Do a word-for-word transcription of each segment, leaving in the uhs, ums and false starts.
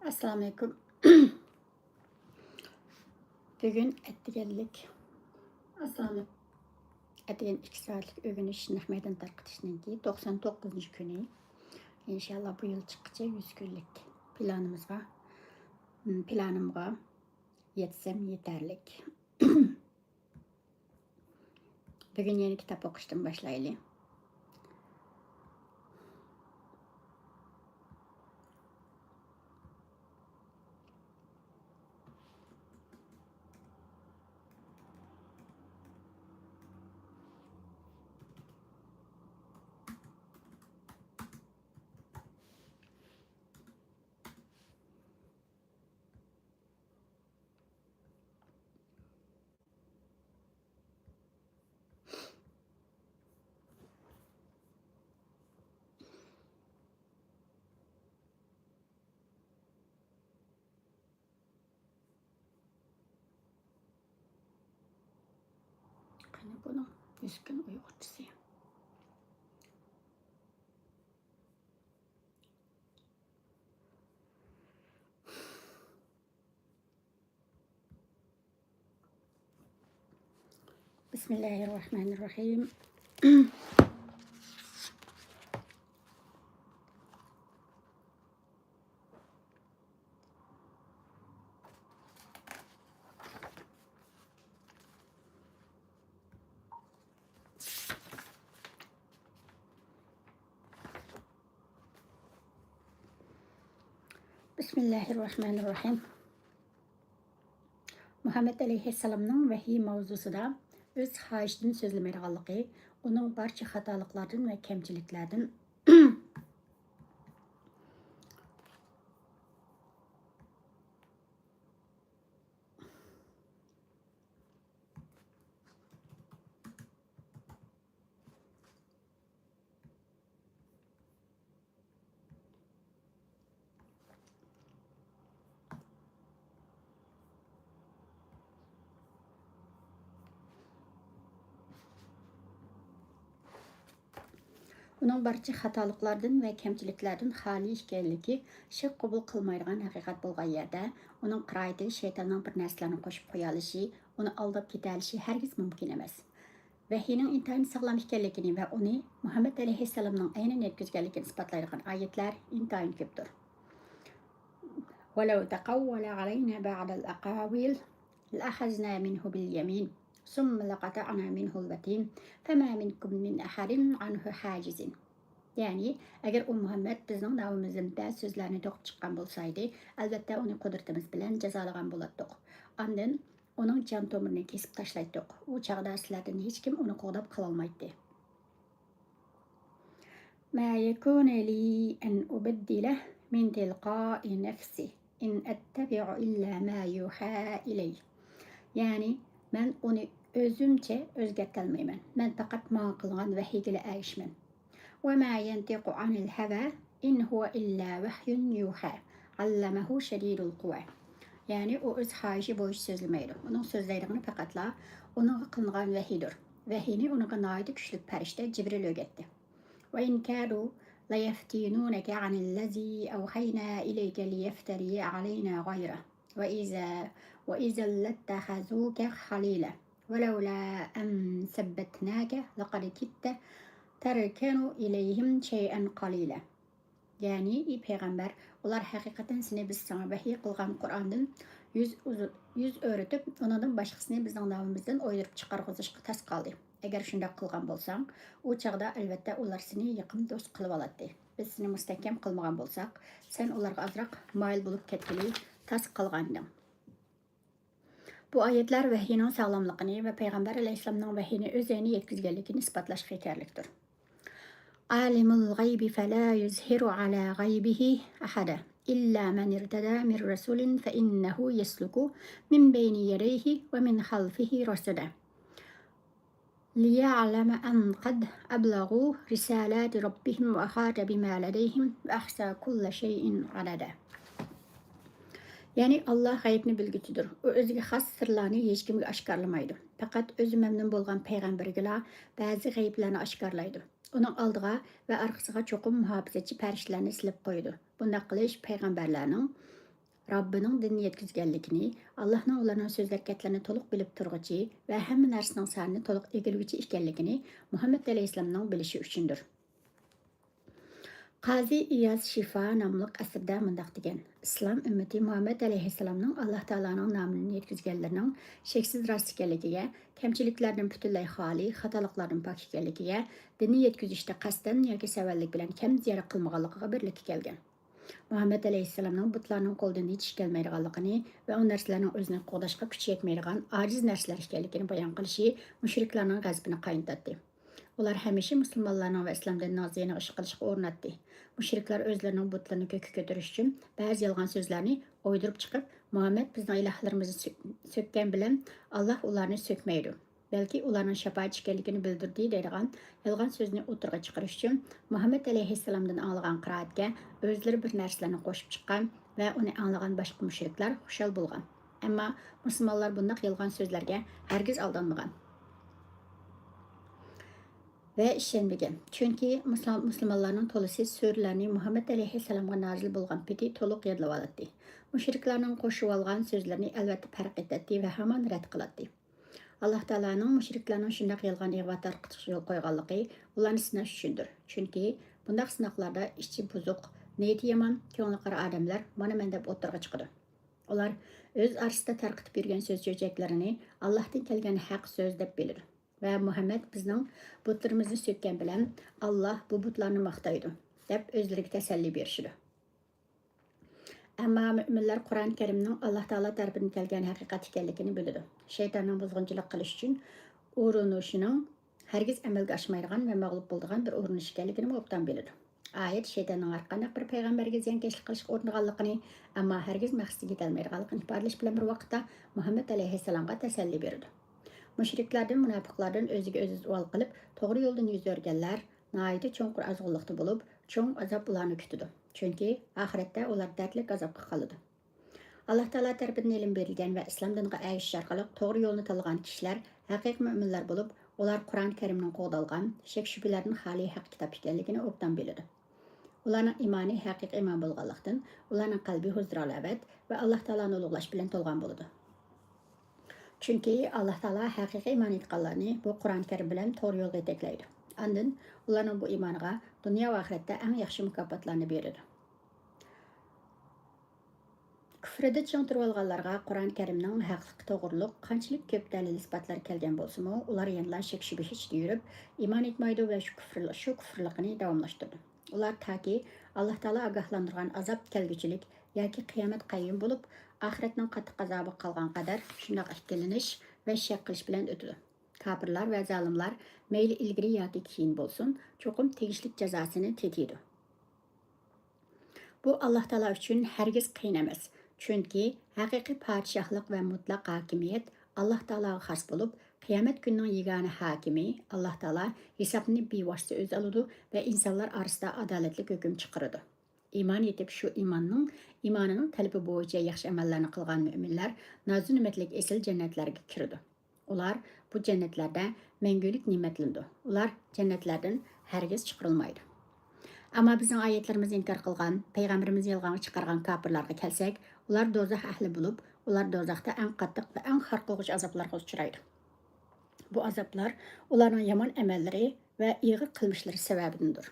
ئەسسالامۇئەلەيكۇم. بۈگۈن ئەتىگەنلىك، ئەتىگەن ئىككى سائەتلىك ئۆگىنىش نەق مەيدان تارقىتىشنىڭكى توقسان توققۇزىنچى كۈنى. ئىنشاللا بۇ يىل چىققىچە يۈز كۈنلۈك پىلانىمىزغا، پىلانىمغا يەتسەم يېتەرلىك. بۈگۈن يەنە كىتاب ئوقۇشتىن باشلايلى. قېنى بۇنىڭ يۈز كۈن ئۇيغۇرچىسى. بسم الله الرحمن الرحيم. بسم الله الرحمن الرحيم. مۇھەممەد ئەلەيھىسسالامنىڭ ۋەھىي ماۋزۇسىدا ئۆز خاھىشىدىن سۆزلىمەيدىغانلىقى، ئۇنىڭ بارچە خاتالىقلاردىن ۋە كەمچىلىكلەردىن ئۇنىڭ بارچە خاتالىقلاردىن ۋە كەمچىلىكلەردىن خالىي ئىكەنلىكى، شەك قوبۇل قىلمايدىغان ھەقىقەت بولغان يەردە، ئۇنىڭ قىرايىتىگە شەيتاننىڭ بىر نەرسىلەرنى قوشۇپ قويالىشى، ئۇنى ئالداپ كېتەلىشى ھەرگىز مۇمكىن ئەمەس. ۋەھىينىڭ ئىنتايىن ساغلام ئىكەنلىكىنى ۋە ئۇنى مۇھەممەد ئەلەيھىسسالامنىڭ ئەينەن يەتكۈزگەنلىكىنى ئىسپاتلايدىغان ئايەتلەر ئىنتايىن كۆپتۇر. ولو تقول علينا بعض الأقاويل لأخذنا منه باليمين ثم لقطعنا منه الوتين فما منكم من أحد عنه حاجزين. يەنى، ئەگەر ئۇ مۇھەممەد بىزنىڭ ناۋىمىزدىن بەزى سۆزلەرنى توقۇپ چىققان بولسايدى، ئەلۋەتتە ئۇنى قۇدرىتىمىز بىلەن جازالىغان بولاتتۇق. ئاندىن ئۇنىڭ جان تومۇرىنى كېسىپ تاشلايتتۇق. ئۇ چاغدا سىلەردىن ھېچكىم ئۇنى قوغداپ قالالمايتتى. ما يكون لي أن أبدله من تلقاء نفسي إن أتبع إلا ما يوحى إلي. يەنى، مەن ئۇنى ئۆزۈمچە ئۆزگەرتەلمەيمەن. مەن پەقەت ماڭا قىلغان ۋەھىيگىلا ئەگىشىمەن. وما ينطق عن الهوى إن هو إلا وحي يوحى علمه شديد القوى. يەنى ئۇ ئۆز خاھىشى بويىچە سۆزلىمەيدۇ. ئۇنىڭ سۆزلەيدىغىنى پەقەتلا ئۇنىڭغا قىلىنغان ۋەھىيدۇر. ۋەھىينى ئۇنىڭغا ناھايىتى كۈچلۈك پەرىشتە جىبرىل ئۆگەتتى. وإن كادوا ليفتنونك عن الذي أوحينا إليك ليفتروا علينا غيره وإذا وإذا لاتخذوك خليلا ولولا أن ثبتناك لقد كدت تركن إليهم شيئا قليلا. يەنى، ئى پەيغەمبەر، ئۇلار ھەقىقەتەن سېنى بىز ساڭا ۋەھىي قىلغان قۇرئاندىن يۈز ئۇزۇ-، يۈز ئۆرۈتۈپ، ئۇنىڭدىن باشقىسىنى بىزنىڭ نامىمىزدىن ئويدۇرۇپ چىقارغۇزۇشقا تاس قالدى. ئەگەر شۇنداق قىلغان بولساڭ، ئۇ چاغدا ئەلۋەتتە ئۇلار سېنى يېقىن دوست قىلىۋالاتتى. بىز سېنى مۇستەھكەم قىلمىغان بولساق، سەن ئۇلارغا ئازراق مايىل بولۇپ كەتكىلى تاس قالغانىدىڭ. بۇ ئايەتلەر ۋەھىينىڭ ساغلاملىقىنى ۋە پەيغەمبەر ئەلەيھىسسالامنىڭ ۋەھىينى ئۆز ئەينى يەتكۈزگەنلىكىنى ئىسپاتلاشقا يېتەرلىكتۇر. عالم الغيب فلا يظهر على غيبه أحدا إلا من ارتضى من رسول فإنه يسلك من بين يديه ومن خلفه رصدا. ليعلم أن قد أبلغوا رسالات ربهم وأحاط بما لديهم وأحصى كل شيء عددا. يەنى ئاللاھ غەيىبنى بىلگۈچىدۇر. ئۇ ئۆزىگە خاس سىرلارنى ھېچكىمگە ئاشكارىلىمايدۇ. پەقەت ئۆزى مەمنۇن بولغان پەيغەمبىرىگىلا بەزى غەيىبلەرنى ئاشكارىلايدۇ. ئۇنىڭ ئالدىغا ۋە ئارقىسىغا چوقۇم مۇھاپىزەتچى پەرىشتىلەرنى سېلىپ قويىدۇ. بۇنداق قىلىش پەيغەمبەرلەرنىڭ رەببىنىڭ دىننى يەتكۈزگەنلىكىنى، ئاللاھنىڭ ئۇلارنىڭ سۆزلەر كەتلىرىنى تولۇق بىلىپ تۇرغۇچى ۋە ھەممە نەرسىنىڭ سانىنى تولۇق ئىگىلىگۈچى ئىكەنلىكىنى مۇھەممەد ئەلەيھىسسالامنىڭ بىلىشى ئۈچۈندۇر. قازى ئىياز شىفا ناملىق ئەسىرىدە مۇنداق دېگەن: ئىسلام ئۈممىتى مۇھەممەد ئەلەيھىسسالامنىڭ ئاللاھ تائالانىڭ نامىنى يەتكۈزگەنلىرىنىڭ شەكسىز راست ئىكەنلىكىگە، كەمچىلىكلەردىن پۈتۈنلەي خالىي، خاتالىقلاردىن پاك ئىكەنلىكىگە، دىننى يەتكۈزۈشتە قەستەن ياكى سەۋەنلىك بىلەن كەم زىيارەت قىلمىغانلىقىغا بىرلىككە كەلگەن. مۇھەممەد ئەلەيھىسسالامنىڭ بۇتلارنىڭ قولىدىن ھېچ ئىش كەلمەيدىغانلىقىنى ۋە ئۇ نەرسىلەرنىڭ ئۆزىنى قوغداشقا كۈچى يەتمەيدىغان ئاجىز نەرسىلەر ئىكەنلىكىنى بايان قىلىشى مۇشرىكلارنىڭ غەزىپىنى قاينىتاتتى. ئۇلار ھەمىشە مۇسۇلمانلارنىڭ ۋە ئىسلام دىنىنىڭ زىيىنىغا ئىش قىلىشقا ئۇرۇناتتى. مۇشرىكلار ئۆزلىرىنىڭ بۇتلىرىنى كۆككە كۆتۈرۈش ئۈچۈن بەزى يالغان سۆزلەرنى ئويدۇرۇپ چىقىپ، مۇھەممەد بىزنىڭ ئىلاھلىرىمىزنى سۆ-، سۆككەن بىلەن ئاللاھ ئۇلارنى سۆكمەيدۇ، بەلكى ئۇلارنىڭ شاپائەتچى ئىكەنلىكىنى بىلدۈردى دەيدىغان يالغان سۆزنى ئوتتۇرىغا چىقىرىش ئۈچۈن مۇھەممەد ئەلەيھىسسالامدىن ئاڭلىغان قىرائەتكە ئۆزلىرى بىر نەرسىلەرنى قوشۇپ چىققان ۋە ئۇنى ئاڭلىغان باشقا مۇشرىكلار خۇشال بولغان. ئەمما مۇسۇلمانلار بۇنداق يالغان سۆزلەرگە ھەرگىز ئالدانمىغان ۋە ئىشەنمىگەن. چۈنكى مۇسۇل-، مۇسۇلمانلارنىڭ تولىسى سۈرىلەرنى مۇھەممەد ئەلەيھىسسالامغا نازىل بولغان پېتى تولۇق يادلىۋالاتتى. مۇشرىكلارنىڭ قوشۇۋالغان سۆزلىرىنى ئەلۋەتتە پەرق ئېتەتتى ۋە ھامان رەت قىلاتتى. ئاللاھ تائالانىڭ مۇشرىكلارنىڭ شۇنداق يالغان ئىغۋا تارقىتىشقا يول قويغانلىقى ئۇلارنى سىناش ئۈچۈندۇر. چۈنكى بۇنداق سىناقلاردا ئىچى بۇزۇق، نىيىتى يامان، كۆڭلى قارا ئادەملەر مانا مەن دەپ ئوتتۇرىغا چىقىدۇ. ئۇلار ئۆز ئارىسىدا تارقىتىپ يۈرگەن سۆز چۆچەكلىرىنى ئاللاھتىن كەلگەن ھەق سۆز دەپ بىلىدۇ ۋە مۇھەممەد بىزنىڭ بۇتلىرىمىزنى سۆككەن بىلەن ئاللاھ بۇ بۇتلارنى ماختايدۇ دەپ ئۆزلىرىگە تەسەللى بېرىشىدۇ. ئەمما مۆمىنلەر قۇرئان كەرىمنىڭ ئاللاھ تائالا تەرىپىدىن كەلگەن ھەقىقەت ئىكەنلىكىنى بىلىدۇ. شەيتاننىڭ بۇزغۇنچىلىق قىلىش ئۈچۈن ئۇرۇنۇشىنىڭ ھەرگىز ئەمەلگە ئاشمايدىغان ۋە مەغلۇپ بولىدىغان بىر ئۇرۇنۇش ئىكەنلىكىنىمۇ ئوبدان بىلىدۇ. ئايەت شەيتاننىڭ ھەرقانداق بىر پەيغەمبەرگە زىيانكەشلىك قىلىشقا ئۇرۇنغانلىقىنى، ئەمما ھەرگىز مەقسىتىگە يېتەلمەيدىغانلىقىنى ئىپادىلەش بىلەن بىر ۋاقىتتا مۇھەممەد ئەلەيھىسسالامغا تەسەللى بېرىدۇ. مۇشرىكلاردىن، مۇناپىقلاردىن ئۆزىگە ئۆزى زۇۋال قىلىپ، توغرا يولدىن يۈز ئۆرۈگەنلەر ناھايىتى چوڭقۇر ئازغۇنلۇقتا بولۇپ، چوڭ ئازاب ئۇلارنى كۈتىدۇ. چۈنكى ئاخىرەتتە ئۇلار دەردلىك ئازابقا قالىدۇ. ئاللاھ تائالا تەرىپىدىن ئىلىم بېرىلگەن ۋە ئىسلام دىنىغا ئەگىشىش ئارقىلىق توغرا يولنى تاللىغان كىشىلەر ھەقىقىي مۆمىنلەر بولۇپ، ئۇلار قۇرئان كەرىمنىڭ قوغدالغان، شەك-شۈبھىلەردىن خالىي ھەق كىتاب ئىكەنلىكىنى ئوبدان بىلىدۇ. ئۇلارنىڭ ئىمانى ھەقىقىي ئىمان بولغانلىقتىن، ئۇلارنىڭ قەلبى ھۇزۇر-ھالاۋەت ۋە ئاللاھ تائالانى ئۇلۇغلاش بىلەن تولغان بولىدۇ. چۈنكى ئاللاھ تائالا ھەقىقىي ئىمان ئېيتقانلارنى بۇ قۇرئان كەرىم بىلەن توغرا يولغا يېتەكلەيدۇ. ئاندىن ئۇلارنىڭ بۇ ئىمانىغا دۇنيا ۋە ئاخىرەتتە ئەڭ ياخشى مۇكاپاتلارنى بېرىدۇ. كۇفرىدا چىڭ تۇرۇۋالغانلارغا قۇرئان كەرىمنىڭ ھەقلىقى توغرۇلۇق قانچىلىك كۆپ دەلىل ئىسپاتلار كەلگەن بولسىمۇ، ئۇلار يەنىلا شەك-شۈبھە ئىچىدە يۇرۇپ، ئىمان ئېيتمايدۇ ۋە شۇ كۇفرىل-، شۇ كۇفرىلىقىنى داۋاملاشتۇرىدۇ. ئۇلار تاكى ئاللاھ تائالا ئاگاھلاندۇرغان ئازاب كەلگۈچىلىك ياكى قىيامەت قەييۇم بولۇپ، ئاخىرەتنىڭ قاتتىق ئازابىغا قالغان قەدەر شۇنداق ئىككىلىنىش ۋە شەك قىلىش بىلەن ئۆتىدۇ. كاپىرلار ۋە زالىملار مەيلى ئىلگىرى ياكى كېيىن بولسۇن، چوقۇم تېگىشلىك جازاسىنى تېتىيدۇ. بۇ ئاللاھ تائالا ئۈچۈن ھەرگىز قىيىن ئەمەس. چۈنكى ھەقىقىي پادىشاھلىق ۋە مۇتلەق ھاكىمىيەت ئاللاھ تائالاغا خاس بولۇپ، قىيامەت كۈنىنىڭ يېگانە ھاكىمى ئاللاھ تائالا ھېسابنى بىۋاسىتە ئۆزى ئالىدۇ ۋە ئىنسانلار ئارىسىدا ئادالەتلىك ھۆكۈم چىقىرىدۇ. ئىمان ئېيتىپ، شۇ ئىماننىڭ، ئىمانىنىڭ تەلىپى بويىچە ياخشى ئەمەللەرنى قىلغان مۆمىنلەر نازۇ نېمەتلىك ئېسىل جەننەتلەرگە كىرىدۇ. ئۇلار بۇ جەننەتلەردە مەڭگۈلۈك نېمەتلىنىدۇ. ئۇلار جەننەتلەردىن ھەرگىز چىقىرىلمايدۇ. ئەمما بىزنىڭ ئايەتلىرىمىزنى ئىنكار قىلغان، پەيغەمبىرىمىزنى يالغانغا چىقارغان كاپىرلارغا كەلسەك، ئۇلار دوزاخ ئەھلى بولۇپ، ئۇلار دوزاختا ئەڭ قاتتىق ۋە ئەڭ خار قىلغۇچ ئازابلارغا ئۇچرايدۇ. بۇ ئازابلار ئۇلارنىڭ يامان ئەمەللىرى ۋە ئېغىر قىلمىشلىرى سەۋەبىدىندۇر.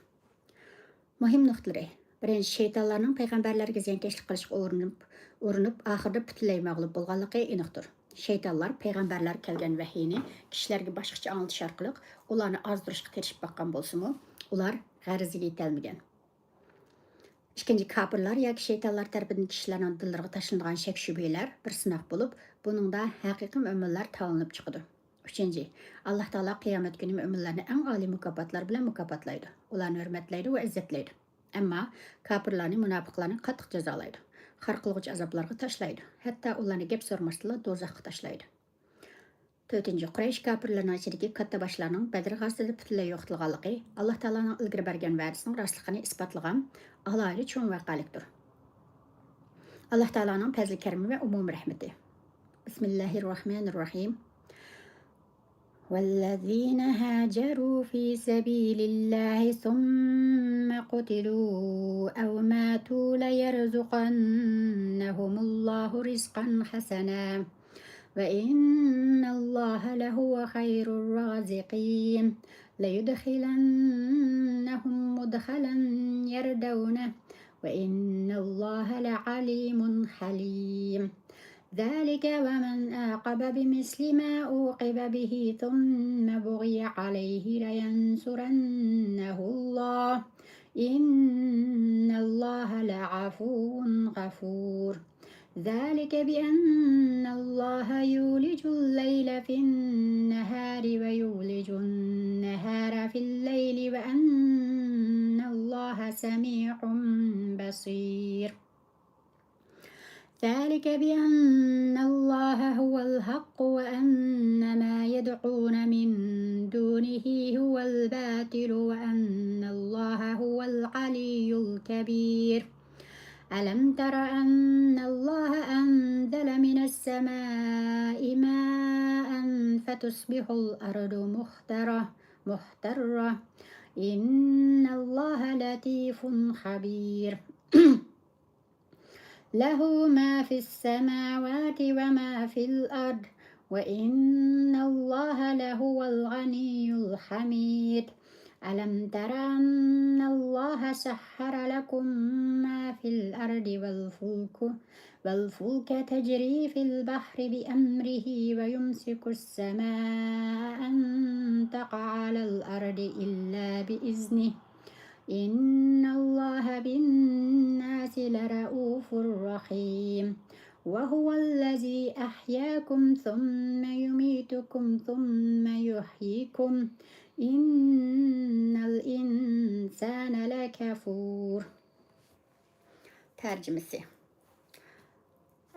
مۇھىم نۇقتىلىرى. بىرىنچى، شەيتانلارنىڭ پەيغەمبەرلەرگە زىيانكەشلىك قىلىشقا ئۇرۇنۇپ، ئۇرۇنۇپ، ئاخىرىدا پۈتۈنلەي مەغلۇپ بولغانلىقى ئېنىقتۇر. شەيتانلار پەيغەمبەرلەرگە كەلگەن ۋەھىينى كىشىلەرگە باشقىچە ئاڭلىتىش ئارقىلىق ئۇلارنى ئازدۇرۇشقا تىرىشىپ باققان بولسىمۇ، ئۇلار غەرىزىگە يېتەلمىگەن. ئىككىنچى، كاپىرلار ياكى شەيتانلار تەرىپىدىن كىشىلەرنىڭ دىللىرىغا تاشلىنىدىغان شەك-شۈبھىلەر بىر سىناق بولۇپ، بۇنىڭدا ھەقىقىي مۆمىنلەر تاۋلىنىپ چىقىدۇ. ئۈچىنچى، ئاللاھ تائالا قىيامەت كۈنى مۆمىنلەرنى ئەڭ ئالىي مۇكاپاتلار بىلەن مۇكاپاتلايدۇ. ئۇلارنى ھۆرمەتلەيدۇ ۋە ئىززەتلەيدۇ. ئەمما كاپىرلارنى، مۇناپىقلارنى قاتتىق جازالايدۇ. خار قىلغۇچ ئازابلارغا تاشلايدۇ. ھەتتا ئۇلارنى گەپ سورىماستىنلا دوزاخقا تاشلايدۇ. تۆتىنچى، قۇرەيش كاپىرلىرىنىڭ ئىچىدىكى كاتتا باشلارنىڭ بەدر غازىتىدە پۈتۈنلەي يوقىتىلغانلىقى ئاللاھ تائالانىڭ ئىلگىرى بەرگەن ۋەدىسىنىڭ راستلىقىنى ئىسپاتلىغان ئالاھىدە چوڭ ۋەقەلىكتۇر. ئاللاھ تائالانىڭ پەزلى كەرىمى ۋە ئومۇمىي رەھمىتى. بىسمىللاھىررەھمانىررەھىم. والذين هاجروا في سبيل الله ثم قتلوا أو ماتوا ليرزقنهم الله رزقا حسنا وإن الله لهو خير الرازقين. ليدخلنهم مدخلا يرضونه وإن الله لعليم حليم. ذلك ومن عاقب بمثل ما عوقب به ثم بغي عليه لينصرنه الله إن الله لعفو غفور. ذلك بأن الله يولج الليل في النهار ويولج النهار في الليل وأن الله سميع بصير. ذلك بأن الله هو الحق وأن ما يدعون من دونه هو الباطل وأن الله هو العلي الكبير. ألم تر أن الله أنزل من السماء ماء فتصبح الأرض مخترة مخترة إن الله لطيف خبير. له ما في السماوات وما في الأرض وإن الله لهو الغني الحميد. ألم تر أن الله سخر لكم ما في الأرض والفلك والفلك تجري في البحر بأمره ويمسك السماء أن تقع على الأرض إلا بإذنه إن الله بالناس لرءوف رحيم. وهو الذي أحياكم ثم يميتكم ثم يحييكم إن الإنسان لكفور. تەرجىمىسى.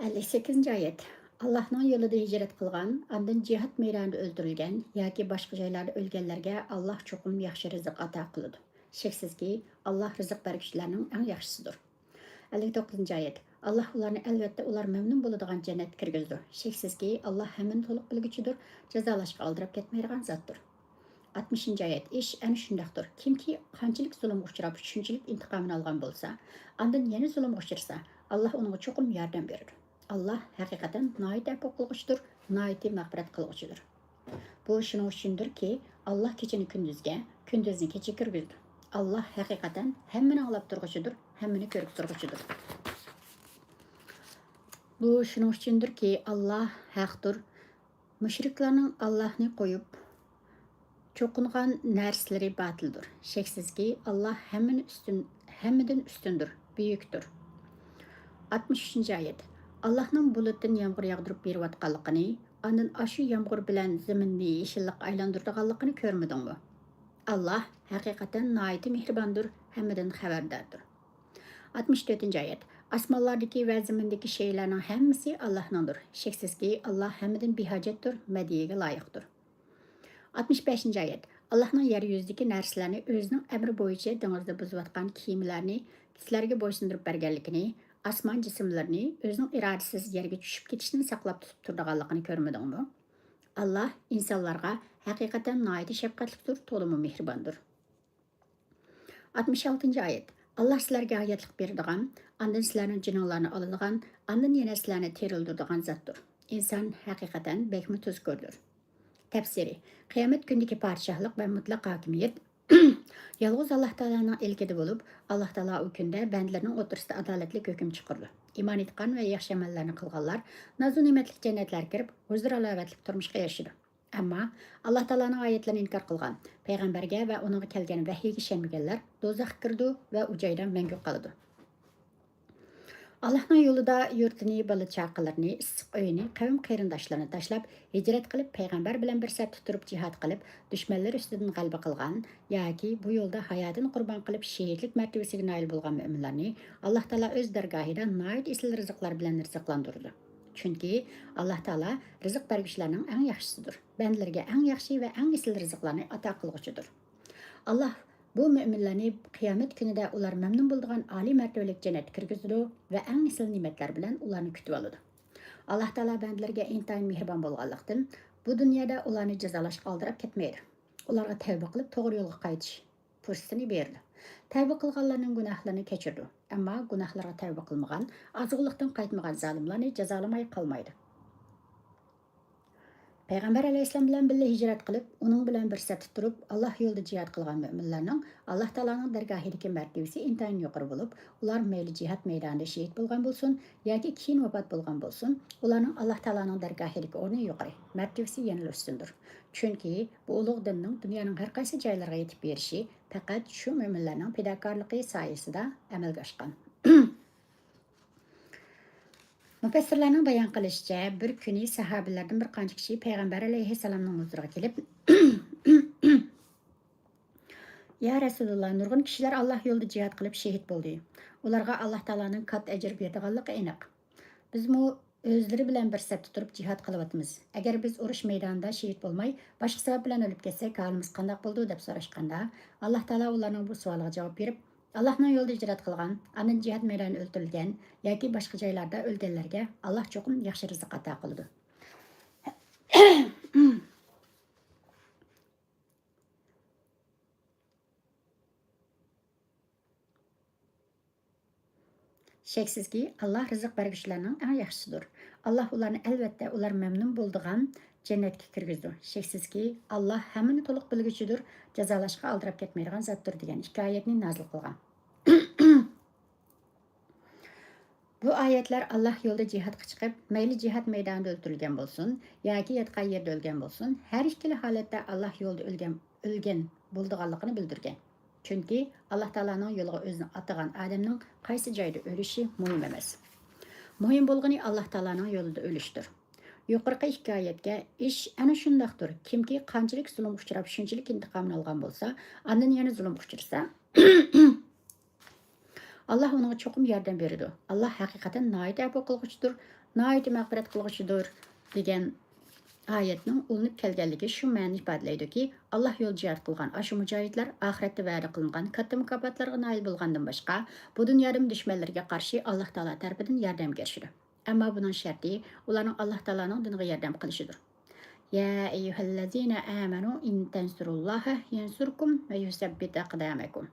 ئەللىك سەككىزىنچى ئايەت. ئاللاھنىڭ يولىدا ھىجرەت قىلغان، ئاندىن جىھاد مەيدانىدا ئۆلتۈرۈلگەن ياكى باشقا جايلاردا ئۆلگەنلەرگە ئاللاھ چوقۇم ياخشى رىزىق ئاتا قىلىدۇ. شەكسىزكى، ئاللاھ رىزىق بەرگۈچىلەرنىڭ ئەڭ ياخشىسىدۇر. ئەللىك توققۇزىنچى ئايەت. ئاللاھ ئۇلارنى، ئەلۋەتتە، ئۇلار مەمنۇن بولىدىغان جەننەتكە كىرگۈزىدۇ. شەكسىزكى، ئاللاھ ھەممىنى تولۇق بىلگۈچىدۇر، جازالاشقا ئالدىراپ كەتمەيدىغان زاتتۇر. ئاتمىشىنچى ئايەت. ئىش ئەنە شۇنداقتۇر. كىمكى قانچىلىك زۇلۇمغا ئۇچراپ، شۇنچىلىك ئىنتىقامىنى ئالغان بولسا، ئاندىن يەنە زۇلۇمغا ئۇچرىسا، ئاللاھ ئۇنىڭغا چوقۇم ياردەم بېرىدۇ. ئاللاھ ھەقىقەتەن ناھايىتى ئەپۇ قىلغۇچىدۇر، ناھايىتى مەغپىرەت قىلغۇچىدۇر. بۇ شۇنىڭ ئۈچۈندۇركى، ئاللاھ كېچىنى كۈندۈزگە، كۈندۈزنى كېچىگە كىرگۈزىدۇ. ئاللاھ ھەقىقەتەن ھەممىنى ئاڭلاپ تۇرغۇچىدۇر، ھەممىنى كۆرۈپ تۇرغۇچىدۇر. بۇ شۇنىڭ ئۈچۈندۇركى، ئاللاھ ھەقتۇر. مۇشرىكلارنىڭ ئاللاھنى قويۇپ چوقۇنغان نەرسىلىرى باتىلدۇر. شەكسىزكى، ئاللاھ ھەممىنى ئۈستۈن، ھەممىدىن ئۈستۈندۇر، بۈيۈكتۇر. ئاتمىش ئۈچىنچى ئايەت. ئاللاھنىڭ بۇلۇتتىن يامغۇر ياغدۇرۇپ بېرىۋاتقانلىقىنى، ئاندىن ئاشۇ يامغۇر بىلەن زېمىننى يېشىللىققا ئايلاندۇرىدىغانلىقىنى كۆرمىدىڭمۇ؟ ئاللاھ ھەقىقەتەن ناھايىتى مېھرىباندۇر، ھەممىدىن خەۋەرداردۇر. ئاتمىش تۆتىنچى ئايەت. ئاسمانلاردىكى ۋە زېمىندىكى شەيئىلەرنىڭ ھەممىسى ئاللاھنىڭدۇر. شەكسىزكى، ئاللاھ ھەممىدىن بىھاجەتتۇر، مەدھىيەگە لايىقتۇر. ئاتمىش بەشىنچى ئايەت. ئاللاھنىڭ يەر يۈزىدىكى نەرسىلەرنى ئۆزىنىڭ ئەمرى بويىچە دېڭىزدا بۇزۇۋاتقان كېمىلەرنى سىلەرگە بويسۇندۇرۇپ بەرگەنلىكىنى، ئاسمان جىسىملىرىنى ئۆزىنىڭ ئىرادىسىسىز يەرگە چۈشۈپ كېتىشتىن ساقلاپ تۇتۇپ تۇرىدىغانلىقىنى كۆرمىدىڭمۇ؟ ئاللاھ ئىنسانلارغا ھەقىقەتەن ناھايىتى شەپقەتلىكتۇر، تولىمۇ مېھرىباندۇر. ئاتمىش ئالتىنچى ئايەت. ئاللاھ سىلەرگە ھاياتلىق بېرىدىغان، ئاندىن سىلەرنىڭ جېنىڭلارنى ئالىدىغان، ئاندىن يەنە سىلەرنى تىرىلدۈرىدىغان زاتتۇر. ئىنسان ھەقىقەتەن بەكمۇ تۇزكوردۇر. تەپسىرى. قىيامەت كۈنىدىكى پادىشاھلىق ۋە مۇتلەق ھاكىمىيەت يالغۇز ئاللاھ تائالانىڭ ئىلكىدە بولۇپ، ئاللاھ تائالا ئۇ كۈندە بەندىلىرىنىڭ ئوتتۇرىسىدا ئادالەتلىك ھۆكۈم چىقىرىدۇ. ئىمان ئېيتقان ۋە ياخشى ئەمەللەرنى قىلغانلار نازۇ نېمەتلىك جەننەتلەرگە كىرىپ، ھۇزۇر-ھالاۋەتلىك تۇرمۇشقا ئېرىشىدۇ. ئەمما ئاللاھ تائالانىڭ ئايەتلىرىنى ئىنكار قىلغان، پەيغەمبەرگە ۋە ئۇنىڭغا كەلگەن ۋەھىيگە ئىشەنمىگەنلەر دوزاخقا كىرىدۇ ۋە ئۇ جايدا مەڭگۈ قالىدۇ. ئاللاھنىڭ يولىدا يۇرتىنى، بالا-چاقىلىرىنى، ئىسسىق ئۆيىنى، قەۋم-قېرىنداشلىرىنى تاشلاپ، ھىجرەت قىلىپ، پەيغەمبەر بىلەن بىر سەپتە تۇرۇپ جىھاد قىلىپ، دۈشمەنلىرى ئۈستىدىن غەلىبە قىلغان ياكى بۇ يولدا ھاياتىنى قۇربان قىلىپ، شېھىتلىك مەرتىۋىسىگە نائىل بولغان مۆمىنلەرنى ئاللاھ تائالا ئۆز دەرگاھىدا ناھايىتى ئېسىل رىزىقلار بىلەن رىزىقلاندۇرىدۇ. چۈنكى ئاللاھ تائالا رىزىق بەرگۈچىلەرنىڭ ئەڭ ياخشىسىدۇر. بەندىلىرىگە ئەڭ ياخشى ۋە ئەڭ ئېسىل رىزىقلارنى ئاتا قىلغۇچىدۇر. ئاللاھ بۇ مۆمىنلەرنى قىيامەت كۈنىدە ئۇلار مەمنۇن بولىدىغان ئالىي مەرتىۋىلىك جەننەتكە كىرگۈزىدۇ ۋە ئەڭ ئېسىل نېمەتلەر بىلەن ئۇلارنى كۈتۈۋالىدۇ. ئاللاھ تائالا بەندىلىرىگە ئىنتايىن مېھرىبان بولغانلىقتىن، بۇ دۇنيادا ئۇلارنى جازالاشقا ئالدىراپ كەتمەيدۇ. ئۇلارغا تەۋبە قىلىپ، توغرا يولغا قايتىش پۇرسىتىنى بېرىدۇ. تەۋبە قىلغانلارنىڭ گۇناھلىرىنى كەچۈرىدۇ. ئەمما گۇناھلىرىغا تەۋبە قىلمىغان، ئازغۇنلۇقتىن قايتمىغان زالىملارنى جازالىماي قالمايدۇ. پەيغەمبەر ئەلەيھىسسالام بىلەن بىللە ھىجرەت قىلىپ، ئۇنىڭ بىلەن بىر سەپتە تۇرۇپ، ئاللاھ يولىدا جىھاد قىلغان مۆمىنلەرنىڭ ئاللاھ تائالانىڭ دەرگاھىدىكى مەرتىۋىسى ئىنتايىن يۇقىرى بولۇپ، ئۇلار مەيلى جىھاد مەيدانىدا شېھىت بولغان بولسۇن ياكى كېيىن ۋاپات بولغان بولسۇن، ئۇلارنىڭ ئاللاھ تائالانىڭ دەرگاھىدىكى ئورنى يۇقىرى، مەرتىۋىسى يەنىلا ئۈستۈندۇر. چۈنكى بۇ ئۇلۇغ دىننىڭ دۇنيانىڭ ھەر قايسى جايلىرىغا يېتىپ بېرىشى پەقەت شۇ مۆمىنلەرنىڭ پىداكارلىقى سايىسىدا ئەمەلگە ئاشقان. مۇپەسسىرلەرنىڭ بايان قىلىشىچە، بىر كۈنى ساھابىلەردىن بىر قانچە كىشى پەيغەمبەر ئەلەيھىسسالامنىڭ ھۇزۇرىغا كېلىپ، يا رەسۇلاللا، نۇرغۇن كىشىلەر ئاللاھ يولىدا جىھاد قىلىپ شېھىت بولدى. ئۇلارغا ئاللاھ تائالانىڭ كاتتا ئەجىر بېرىدىغانلىقى ئېنىق. بىزمۇ ئۆزلىرى بىلەن بىر سەپتە تۇرۇپ جىھاد قىلىۋاتىمىز. ئەگەر بىز ئۇرۇش مەيدانىدا شېھىت بولماي، باشقا سەۋەب بىلەن ئۆلۈپ كەتسەك، ھالىمىز قانداق بولىدۇ؟ دەپ سوراشقاندا، ئاللاھ تائالا ئۇلارنىڭ بۇ سوئالىغا جاۋاب بېرىپ، ئاللاھنىڭ يولىدا ھىجرەت قىلغان، ئاندىن جىھاد مەيدانىدا ئۆلتۈرۈلگەن ياكى باشقا جايلاردا ئۆلگەنلەرگە ئاللاھ چوقۇم ياخشى رىزىق ئاتا قىلىدۇ. شەكسىزكى، ئاللاھ رىزىق بەرگۈچىلەرنىڭ ئەڭ ياخشىسىدۇر. ئاللاھ ئۇلارنى ئەلۋەتتە ئۇلار مەمنۇن بولىدىغان جەننەتكە كىرگۈزىدۇ. شەكسىزكى، ئاللاھ ھەممىنى تولۇق بىلگۈچىدۇر، جازالاشقا ئالدىراپ كەتمەيدىغان زاتتۇر، دېگەن ئىككى ئايەتنى نازىل قىلغان. بۇ ئايەتلەر ئاللاھ يولىدا جىھادقا چىقىپ، مەيلى جىھاد مەيدانىدا ئۆلتۈرۈلگەن بولسۇن ياكى ياتقان يېرىدە ئۆلگەن بولسۇن، ھەر ئىككىلا ھالەتتە ئاللاھ يولىدا ئۆلگەن، ئۆلگەن بولىدىغانلىقىنى بىلدۈرگەن. چۈنكى ئاللاھ تائالانىڭ يولىغا ئۆزىنى ئاتىغان ئادەمنىڭ قايسى جايدا ئۆلۈشى مۇھىم ئەمەس. مۇھىم بولغىنى ئاللاھ تائالانىڭ يولىدا ئۆلۈشتۇر. يۇقىرىقى ئىككى ئايەتكە ئىش ئەنە شۇنداقتۇر. كىمكى قانچىلىك زۇلۇمغا ئۇچراپ، شۇنچىلىك ئىنتىقامىنى ئالغان بولسا، ئاندىن يەنە زۇلۇمغا ئۇچرىسا، ئاللاھ ئۇنىڭغا چوقۇم ياردەم بېرىدۇ. ئاللاھ ھەقىقەتەن ناھايىتى ئەپۇ قىلغۇچىدۇر، ناھايىتى مەغپىرەت قىلغۇچىدۇر، دېگەن ئايەتنىڭ ئۇلىنىپ كەلگەنلىكى شۇ مەنىنى ئىپادىلەيدۇكى، ئاللاھ يولىدا جىھاد قىلغان ئاشۇ مۇجاھىدلار ئاخىرەتتە ۋەدە قىلىنغان كاتتا مۇكاپاتلارغا نائىل بولغاندىن باشقا، بۇ دۇنيادىمۇ دۈشمەنلىرىگە قارشى ئاللاھ تائالا تەرىپىدىن ياردەمگە ئېرىشىدۇ. ئەمما بۇنىڭ شەرتى ئۇلارنىڭ ئاللاھ تائالانىڭ دىنىغا ياردەم قىلىشىدۇر. يا ئەييۇھەللەزىنە ئامەنۇ ئىن تەنسۇرۇللاھە يەنسۇركۇم ۋە يۇسەببىت ئەقدامەكۇم.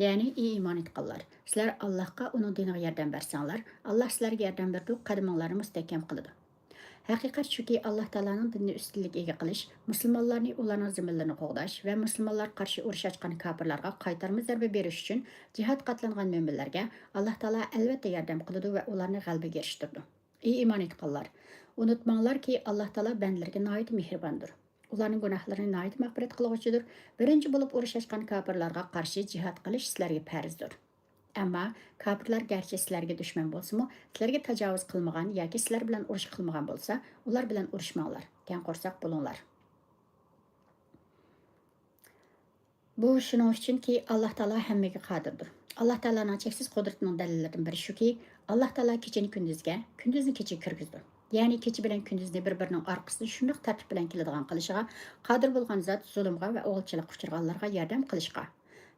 يەنى، ئى ئىمان ئېيتقانلار، سىلەر ئاللاھقا، ئۇنىڭ دىنىغا ياردەم بەرسەڭلار، ئاللاھ سىلەرگە ياردەم بېرىدۇ، قەدىمىڭلارنى مۇستەھكەم قىلىدۇ. ھەقىقەت شۇكى، ئاللاھ تائالانىڭ دىنىنى ئۈستۈنلۈككە ئىگە قىلىش، مۇسۇلمانلارنى، ئۇلارنىڭ زېمىنلىرىنى قوغداش ۋە مۇسۇلمانلارغا قارشى ئۇرۇش ئاچقان كاپىرلارغا قايتارما زەربە بېرىش ئۈچۈن جىھادقا ئاتلانغان مۆمىنلەرگە ئاللاھ تائالا ئەلۋەتتە ياردەم قىلىدۇ ۋە ئۇلارنى غەلىبىگە ئېرىشتۈرىدۇ. ئى ئىمان ئېيتقانلار! ئۇنتۇماڭلاركى، ئاللاھ تائالا بەندىلىرىگە ناھايىتى مېھرىباندۇر. ئۇلارنىڭ گۇناھلىرىنى ناھايىتى مەغپىرەت قىلغۇچىدۇر. بىرىنچى بولۇپ ئۇرۇش ئاچقان كاپىرلارغا قارشى جىھاد قىلىش سىلەرگە پەرزدۇر. ئەمما كاپىرلار گەرچە سىلەرگە دۈشمەن بولسىمۇ، سىلەرگە تاجاۋۇز قىلمىغان ياكى سىلەر بىلەن ئۇرۇش قىلمىغان بولسا، ئۇلار بىلەن ئۇرۇشماڭلار، كەڭ قورساق بولۇڭلار. بۇ شۇنىڭ ئۈچۈنكى، ئاللاھ تائالا ھەممىگە قادىردۇر. ئاللاھ تائالانىڭ چەكسىز قۇدرىتىنىڭ دەلىللىرىدىن بىرى شۇكى، ئاللاھ تائالا كېچىنى كۈندۈزگە، كۈندۈزنى كېچىگە كىرگۈزىدۇ. يەنى كېچە بىلەن كۈندۈزنى بىر-بىرىنىڭ ئارقىسىدىن شۇنداق تەرتىپ بىلەن كېلىدىغان قىلىشىغا قادىر بولغان زات زۇلۇمغا ۋە ئوغۇلچىلىققا ئۇچرىغانلارغا ياردەم قىلىشقا،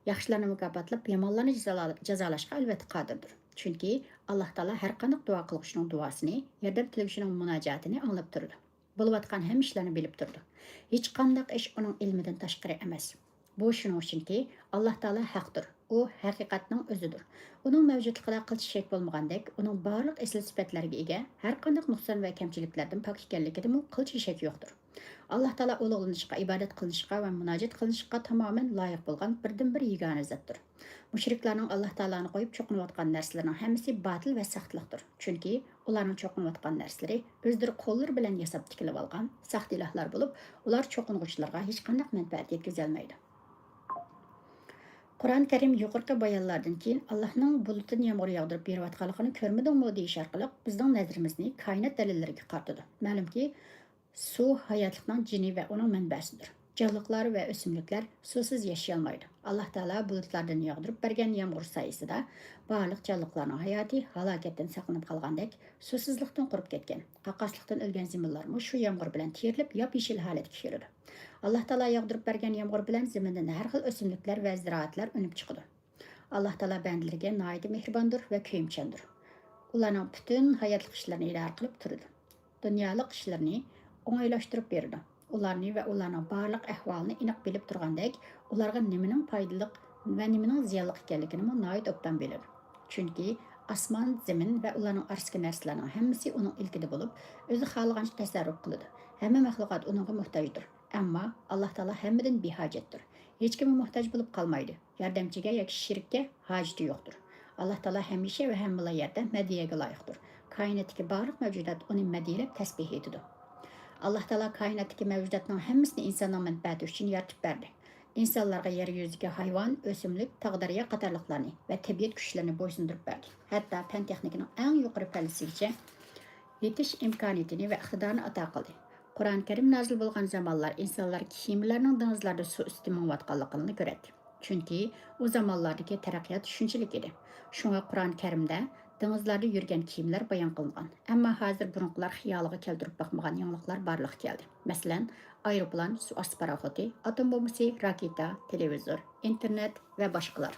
ياخشىلارنى مۇكاپاتلاپ، يامانلارنى جازالا-، جازالاشقا ئەلۋەتتە قادىردۇر. چۈنكى ئاللاھ تائالا ھەر قانداق دۇئا قىلغۇچىنىڭ دۇئاسىنى، ياردەم تىلىگۈچىنىڭ مۇناجاتىنى ئاڭلاپ تۇرىدۇ. بولۇۋاتقان ھەممە ئىشلارنى بىلىپ تۇرىدۇ. ھېچقانداق ئىش ئۇنىڭ ئىلمىدىن تاشقىرى ئەمەس. بۇ شۇنىڭ ئۈچۈنكى، ئاللاھ تائالا ھەقتۇر. ئۇ ھەقىقەتنىڭ ئۆزىدۇر. ئۇنىڭ مەۋجۇتلۇقىدا قىلچە شەك بولمىغاندەك، ئۇنىڭ بارلىق ئېسىل سۈپەتلەرگە ئىگە، ھەر قانداق نۇقسان ۋە كەمچىلىكلەردىن پاك ئىكەنلىكىدىمۇ قىلچە شەك يوقتۇر. ئاللاھ تائالا ئۇلۇغلىنىشقا، ئىبادەت قىلىنىشقا ۋە مۇناجات قىلىنىشقا تامامەن لايىق بولغان بىردىنبىر يېگانە زاتتۇر. مۇشرىكلارنىڭ ئاللاھ تائالانى قويۇپ چوقۇنۇۋاتقان نەرسىلىرىنىڭ ھەممىسى باتىل ۋە ساختىلىقتۇر. چۈنكى ئۇلارنىڭ چوقۇنۇۋاتقان نەرسىلىرى ئۆزلىرى قوللىرى بىلەن ياساپ تىكىلىۋالغان ساختا ئىلاھلار بولۇپ، ئۇلار چوقۇنغۇچىلارغا ھېچقانداق مەنپەئەت يەتكۈزەلمەيدۇ. قۇرئان كەرىم يۇقىرىقى بايانلاردىن كېيىن، ئاللاھنىڭ بۇلۇتتىن يامغۇر ياغدۇرۇپ بېرىۋاتقانلىقىنى كۆرمىدىڭمۇ؟ دېيىش ئارقىلىق بىزنىڭ نەزىرىمىزنى كائىنات دەلىللىرىگە قارىتىدۇ. مەلۇمكى، سۇ ھاياتلىقنىڭ جېنى ۋە ئۇنىڭ مەنبەسىدۇر. جانلىقلار ۋە ئۆسۈملۈكلەر سۇسىز ياشىيالمايدۇ. ئاللاھ تائالا بۇلۇتلاردىن ياغدۇرۇپ بەرگەن يامغۇر سايىسىدا بارلىق جانلىقلارنىڭ ھاياتى ھالاكەتتىن ساقلىنىپ قالغاندەك، سۇسىزلىقتىن قۇرۇپ كەتكەن، قاقاسلىقتىن ئۆلگەن زېمىنلارمۇ شۇ يامغۇر بىلەن تېرىلىپ، ياپيېشىل ھالەتكە كېلىدۇ. ئاللاھ تائالا ياغدۇرۇپ بەرگەن يامغۇر بىلەن زېمىندىن ھەر خىل ئۆسۈملۈكلەر ۋە زىرائەتلەر ئۈنۈپ چىقىدۇ. ئاللاھ تائالا بەندىلىرىگە ناھايىتى مېھرىباندۇر ۋە كۆيۈمچاندۇر. ئۇلارنىڭ پۈتۈن ھاياتلىق ئىشلىرىنى ئىدارە قىلىپ تۇرىدۇ. دۇنيالىق ئىشلىرىنى ئوڭايلاشتۇرۇپ بېرىدۇ. ئۇلارنى ۋە ئۇلارنىڭ بارلىق ئەھۋالىنى ئېنىق بىلىپ تۇرغاندەك، ئۇلارغا نېمىنىڭ پايدىلىق، ۋە نېمىنىڭ زىيانلىق ئىكەنلىكىنىمۇ ناھايىتى ئوبدان بىلىدۇ. چۈنكى ئاسمان، زېمىن ۋە ئۇلارنىڭ ئارىسىدىكى نەرسىلەرنىڭ ھەممىسى ئۇنىڭ ئىلكىدە بولۇپ، ئۆزى خالىغانچە تەسەررۇپ قىلىدۇ. ھەممە مەخلۇقات ئۇنىڭغا موھتاجدۇر. ئەمما ئاللاھ تائالا ھەممىدىن بىھاجەتتۇر. ھېچكىمگە موھتاج بولۇپ قالمايدۇ. ياردەمچىگە ياكى شېرىككە ھاجىتى يوقتۇر. ئاللاھ تائالا ھەمىشە ۋە ھەممىلا يەردە مەدھىيەگە لايىقتۇر. كائىناتتىكى بارلىق مەۋجۇدات ئۇنى مەدھىيەلەپ تەسبىھ ئېيتىدۇ. ئاللاھ تائالا كائىناتتىكى مەۋجۇداتنىڭ ھەممىسىنى ئىنساننىڭ مەنپەئەتى ئۈچۈن يارىتىپ بەردى. ئىنسانلارغا يەر يۈزىدىكى ھايۋان، ئۆسۈملۈك، تاغ-دەريا قاتارلىقلارنى ۋە تەبىئەت كۈچلىرىنى بويسۇندۇرۇپ بەردى. ھەتتا پەن-تېخنىكىنىڭ ئەڭ يۇقىرى پەللىسىگىچە يېتىش ئىمكانىيىتىنى ۋە ئىقتىدارىنى ئاتا قىلدى. قۇرئان كەرىم نازىل بولغان زامانلار ئىنسانلار كېمىلەرنىڭ دېڭىزلاردا سۇ ئۈستىدە مېڭىۋاتقانلىقىنى كۆرەتتى. چۈنكى ئۇ زامانلاردىكى تەرەققىيات شۇنچىلىك ئىدى. شۇڭا قۇرئان كەرىمدە دېڭىزلاردا يۈرگەن كېمىلەر بايان قىلىنغان. ئەمما ھازىر بۇرۇنقىلار خىيالىغا كەلتۈرۈپ باقمىغان يېڭىلىقلار بارلىققا كەلدى. مەسىلەن، ئايروپىلان، سۇ ئاستى پاراخوتى، ئاتوم بومبىسى، راكېتا، تېلېۋىزور، ئىنتېرنېت ۋە باشقىلار.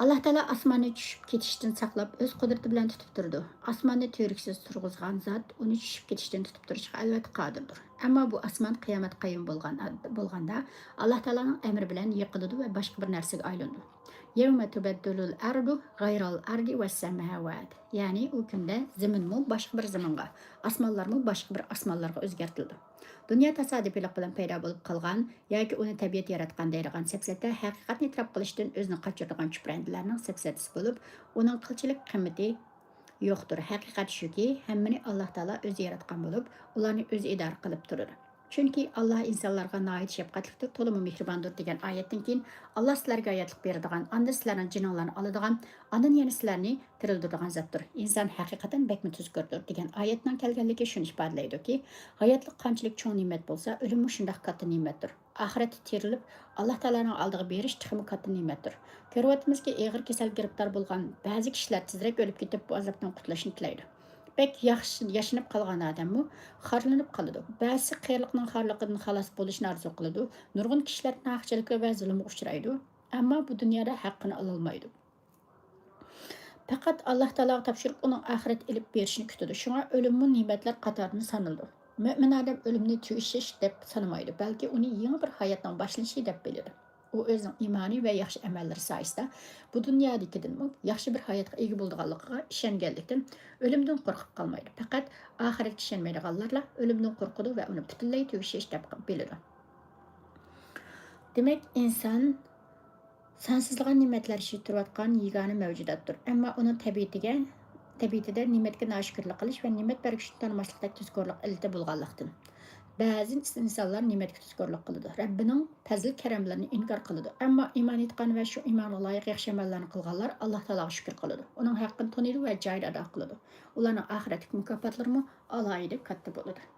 ئاللاھ تائالا ئاسماننى چۈشۈپ كېتىشتىن ساقلاپ، ئۆز قۇدرىتى بىلەن تۇتۇپ تۇرىدۇ. ئاسماننى تۈۋرۈكسىز تۇرغۇزغان زات ئۇنى چۈشۈپ كېتىشتىن تۇتۇپ تۇرۇشقا ئەلۋەتتە قادىردۇر. ئەمما بۇ ئاسمان قىيامەت قايىم بولغان، بولغاندا، ئاللاھ تائالانىڭ ئەمرى بىلەن يىقىلىدۇ ۋە باشقا بىر نەرسىگە ئايلىنىدۇ. يەۋمە تۇبەددىلۇل ئەرزۇ غەيرەل ئەرزى ۋەسسەماۋات. يەنى ئۇ كۈندە زېمىنمۇ باشقا بىر زېمىنغا، ئاسمانلارمۇ باشقا بىر ئاسمانلارغا ئۆزگەرتىلىدۇ. دۇنيا تاسادىپىيلىق بىلەن پەيدا بولۇپ قالغان ياكى ئۇنى تەبىئەت ياراتقان دەيدىغان سەپسەتە ھەقىقەتنى ئېتىراپ قىلىشتىن ئۆزىنى قاچۇرىدىغان چۈپرەندىلەرنىڭ سەپسەتىسى بولۇپ، ئۇنىڭ قىلچىلىك قىممىتى يوقتۇر. ھەقىقەت شۇكى، ھەممىنى ئاللاھ تائالا ئۆزى ياراتقان بولۇپ، ئۇلارنى ئۆزى ئىدارە قىلىپ تۇرىدۇ. چۈنكى ئاللاھ ئىنسانلارغا ناھايىتى شەپقەتلىكتۇر، تولىمۇ مېھرىباندۇر دېگەن ئايەتتىن كېيىن، ئاللاھ سىلەرگە ھاياتلىق بېرىدىغان، ئاندىن سىلەرنىڭ جېنىڭلارنى ئالىدىغان، ئاندىن يەنە سىلەرنى تىرىلدۈرىدىغان زاتتۇر. ئىنسان ھەقىقەتەن بەكمۇ تۇزكوردۇر دېگەن ئايەتنىڭ كەلگەنلىكى شۇنى ئىپادىلەيدۇكى، ھاياتلىق قانچىلىك چوڭ نېمەت بولسا، ئۆلۈممۇ شۇنداق كاتتا نېمەتتۇر. ئاخىرەتتە تىرىلىپ، ئاللاھ تائالانىڭ ئالدىغا بېرىش تېخىمۇ كاتتا نېمەتتۇر. كۆرۈۋاتىمىزكى، ئېغىر كېسەل گىرىپتار بولغان بەزى كىشىلەر تېزرەك ئۆلۈپ كېتىپ، بۇ ئازابتىن قۇتۇلۇشنى تىلەيدۇ. بەك ياخشى ياشىنىپ قالغان ئادەممۇ خارلىنىپ قالىدۇ. بەزىسى قېرىلىقنىڭ خارلىقىدىن خالاس بولۇشنى ئارزۇ قىلىدۇ. نۇرغۇن كىشىلەر ناھەقچىلىككە ۋە زۇلۇمغا ئۇچرايدۇ. ئەمما بۇ دۇنيادا ھەققىنى ئالالمايدۇ. پەقەت ئاللاھ تائالاغا تاپشۇرۇپ، ئۇنىڭ ئاخىرەت ئېلىپ بېرىشىنى كۈتىدۇ. شۇڭا ئۆلۈممۇ نېمەتلەر قاتارىدا سانىلىدۇ. مۆمىن ئادەم ئۆلۈمنى تۈگىشىش دەپ سانىمايدۇ، بەلكى ئۇنى يېڭى بىر ھاياتنىڭ باشلىنىشى دەپ بىلىدۇ. ئۇ ئۆزىنىڭ ئىمانى ۋە ياخشى ئەمەللىرى سايىسىدا بۇ دۇنيادىكىدىنمۇ ياخشى بىر ھاياتقا ئىگە بولىدىغانلىقىغا ئىشەنگەنلىكتىن، ئۆلۈمدىن قورقۇپ قالمايدۇ. پەقەت ئاخىرەتكە ئىشەنمەيدىغانلارلا ئۆلۈمدىن قورقىدۇ ۋە ئۇنى پۈتۈنلەي تۈگىشىش دەپ بىلىدۇ. دېمەك، ئىنسان سانسىزلىغان نېمەتلەر ئىچىدە تۇرۇۋاتقان يېگانە مەۋجۇداتتۇر. ئەمما ئۇنىڭ تەبىئىتىگە، تەبىئىتىدە نېمەتكە ناشۈكۈرلۈك قىلىش ۋە نېمەت بەرگۈچىنى تونۇماسلىقتەك تۇزكورلۇق ئىللىتى بولغانلىقتىن، بەزى ئىنسانلار نېمەتكە تۇزكورلۇق قىلىدۇ، رەببىنىڭ پەزىل-كەرەملىرىنى ئىنكار قىلىدۇ. ئەمما ئىمان ئېيتقان ۋە شۇ ئىمانغا لايىق ياخشى ئەمەللەرنى قىلغانلار ئاللاھ تائالاغا شۈكۈر قىلىدۇ، ئۇنىڭ ھەققىنى تونۇيدۇ ۋە جايىدا ئادا قىلىدۇ. ئۇلارنىڭ ئاخىرەتتىكى مۇكاپاتلىرىمۇ ئالاھىدە كاتتا بولىدۇ.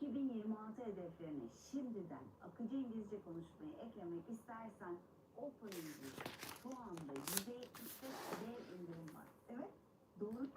iki bin yirmi altı hedeflerine şimdiden akıcı İngilizce konuşmayı eklemek istersen, Open English şu anda yüzde yetmiş beş dev indirim var. Evet, doğru.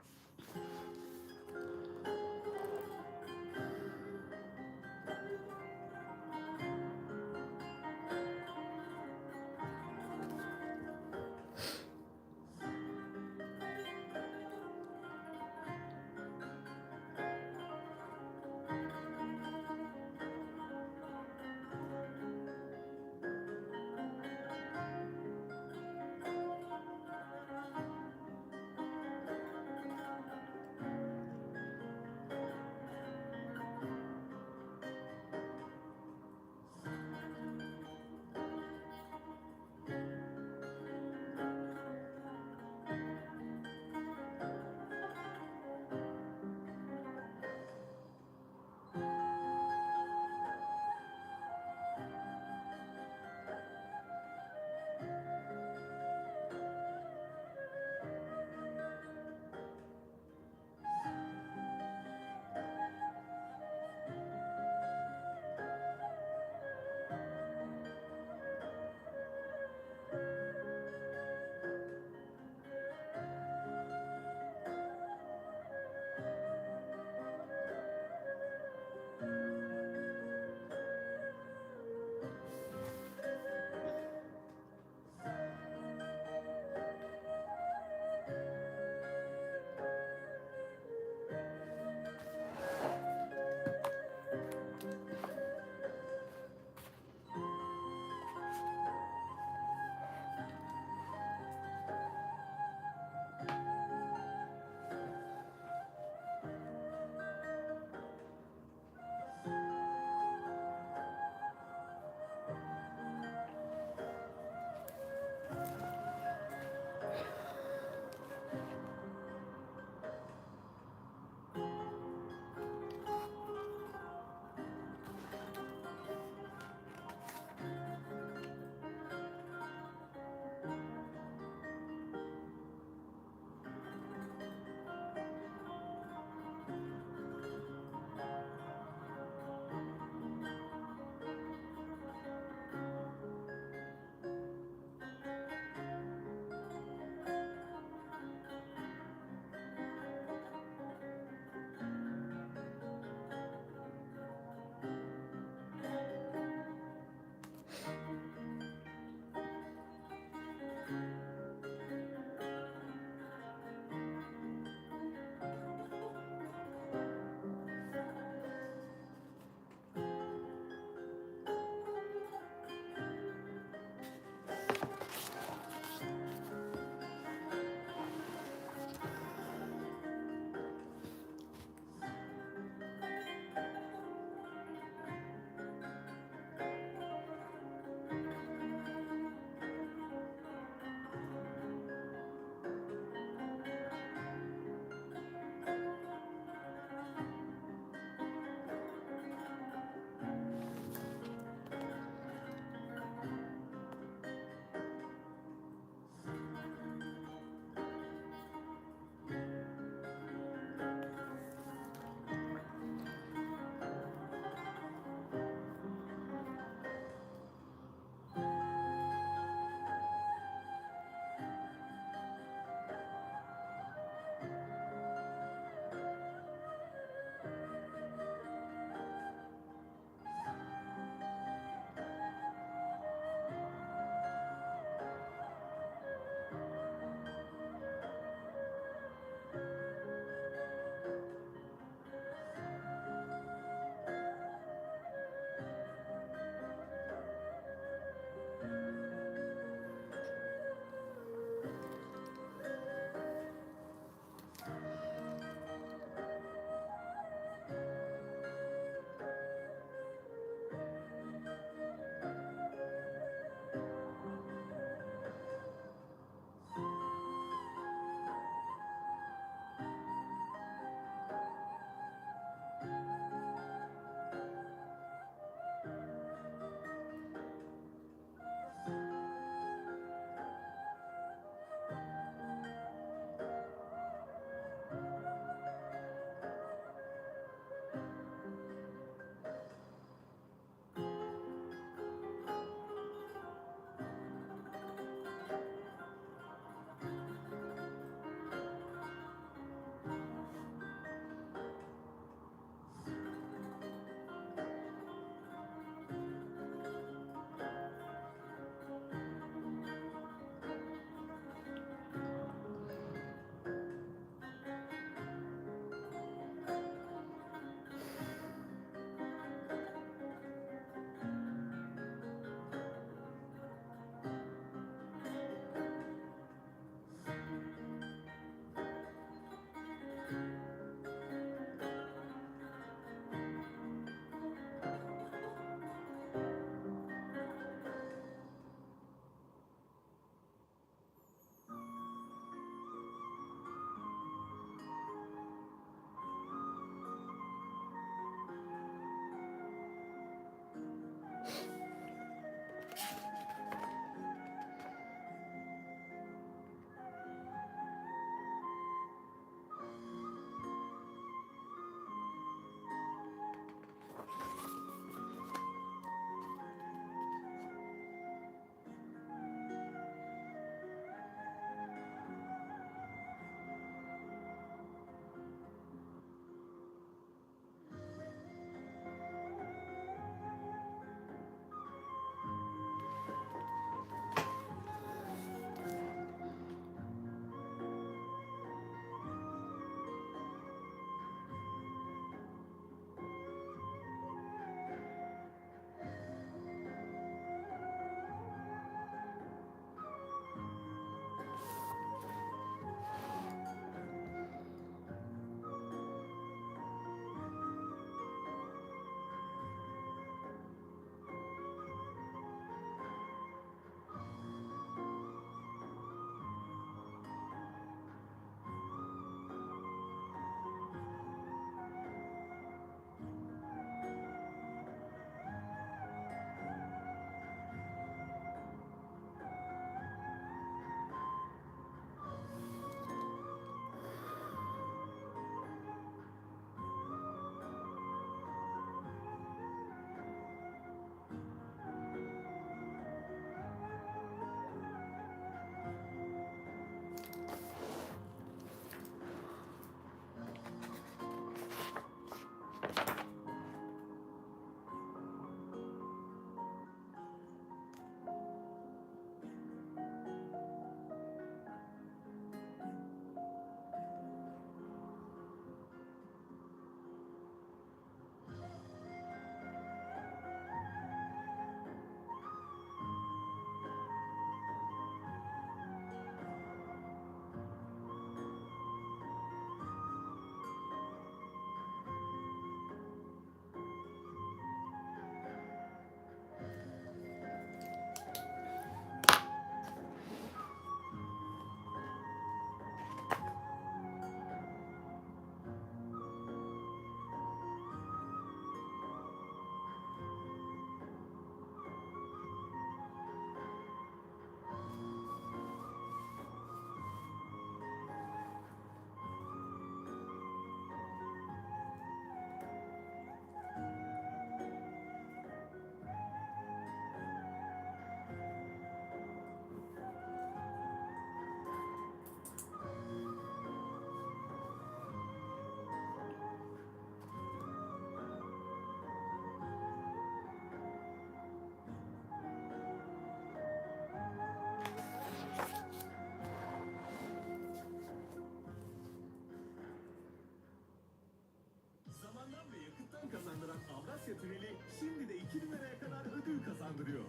Şimdi de iki numaraya kadar ödül kazandırıyor.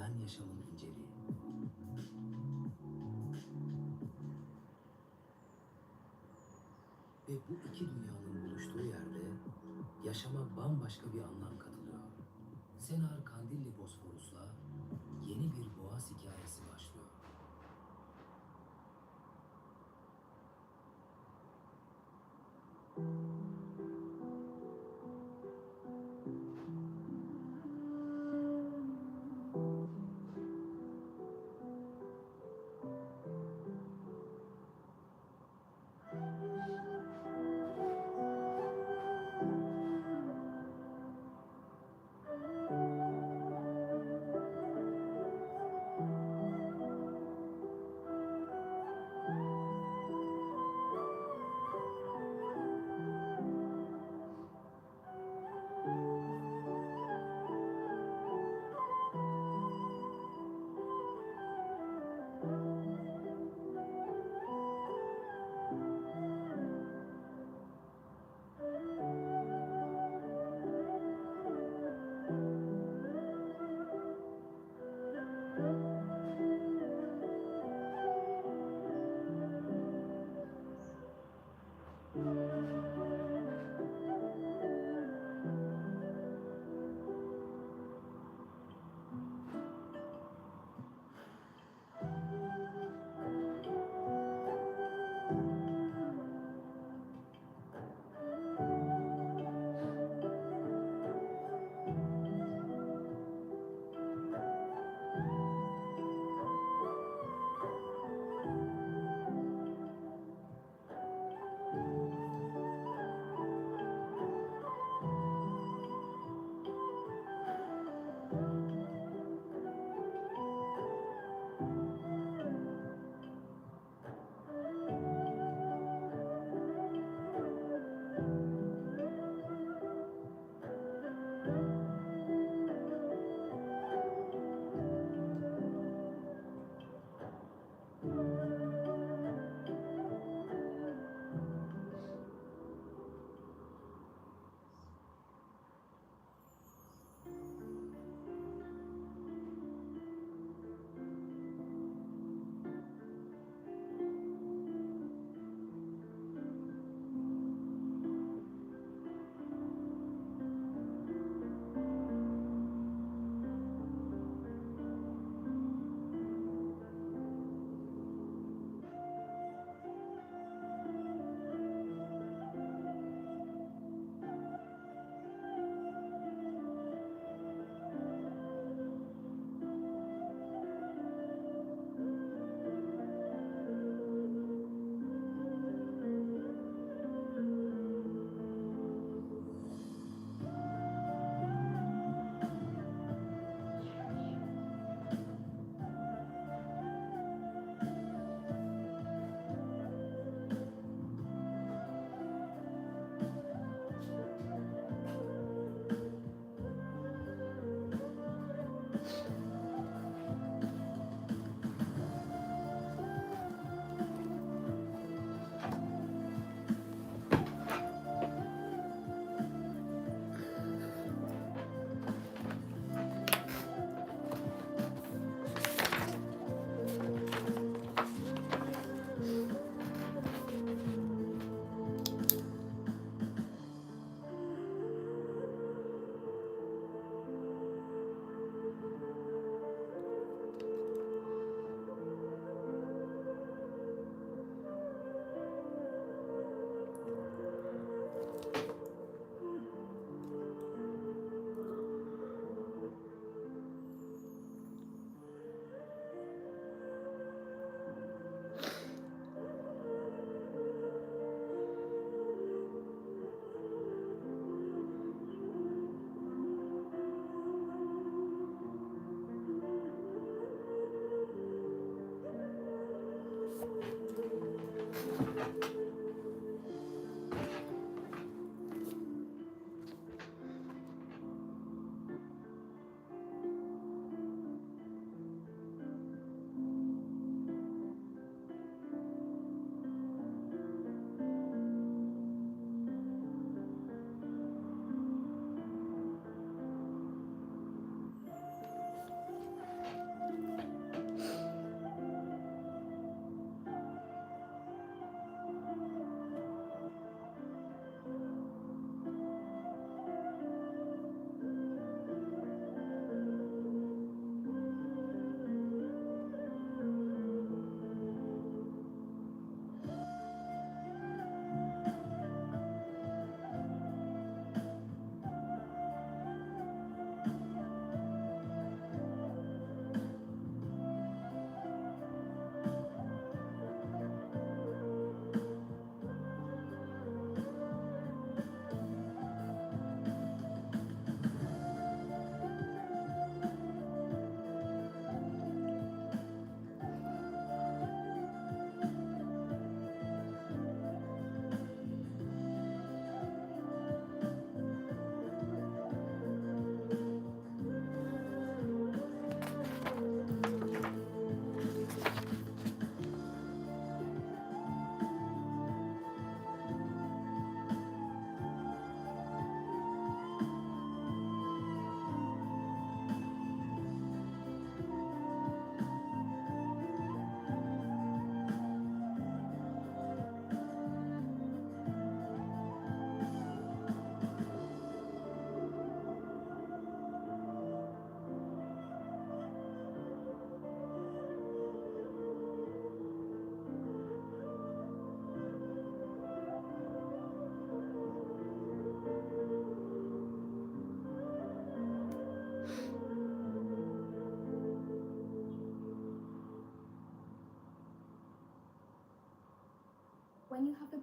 Yaşamın inceliği. Ve bu iki dünyanın buluştuğu yerde yaşama bambaşka bir anlam katılıyor. Senar Kandilli Bosporus'la yeni bir boğaz hikayesi başlıyor.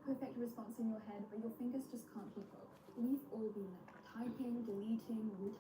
Perfect response in your head, but your fingers just can't keep up. We've all been there. Typing, deleting, re-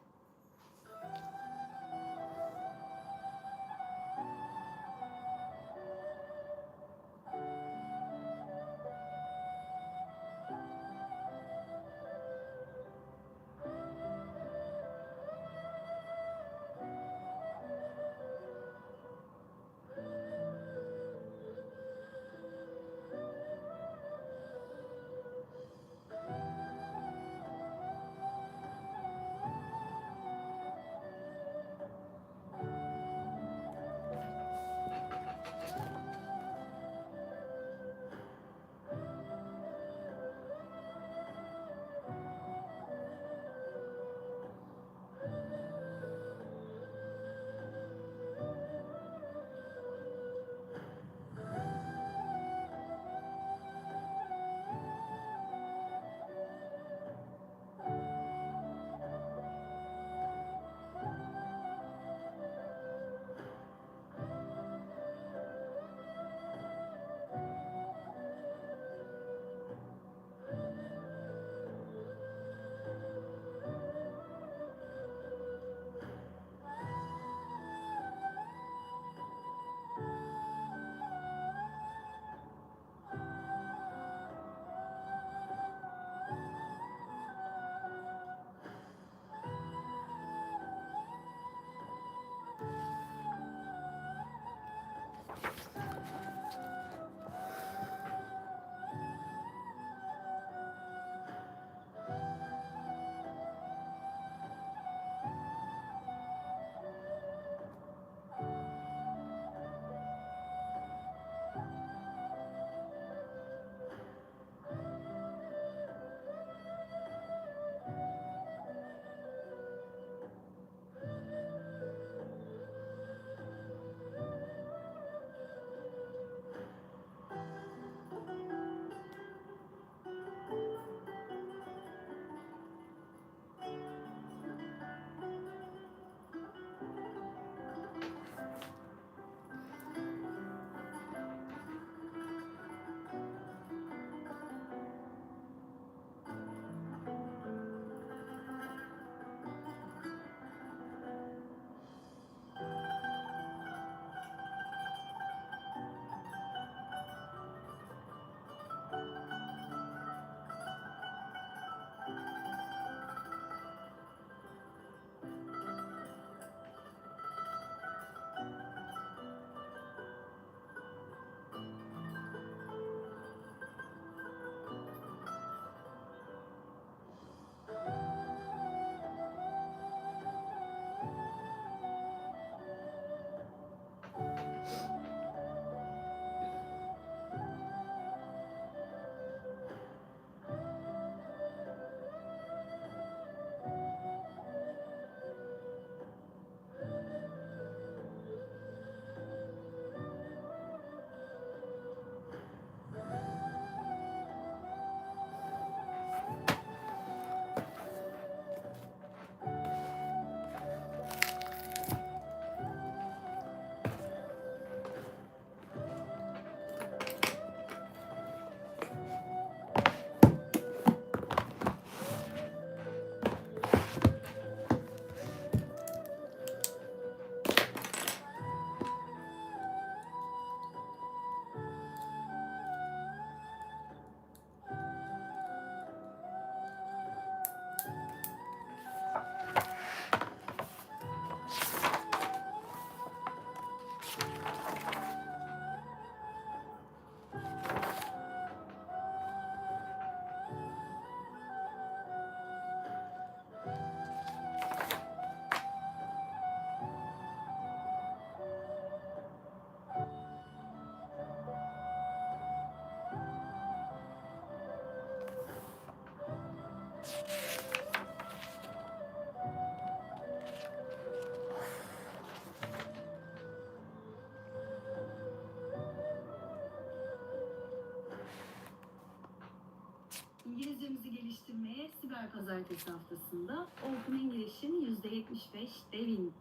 İngilizcemizi geliştirmeye siber pazartesi haftasında Orkun İngiliz'in yüzde yetmiş beş dev in-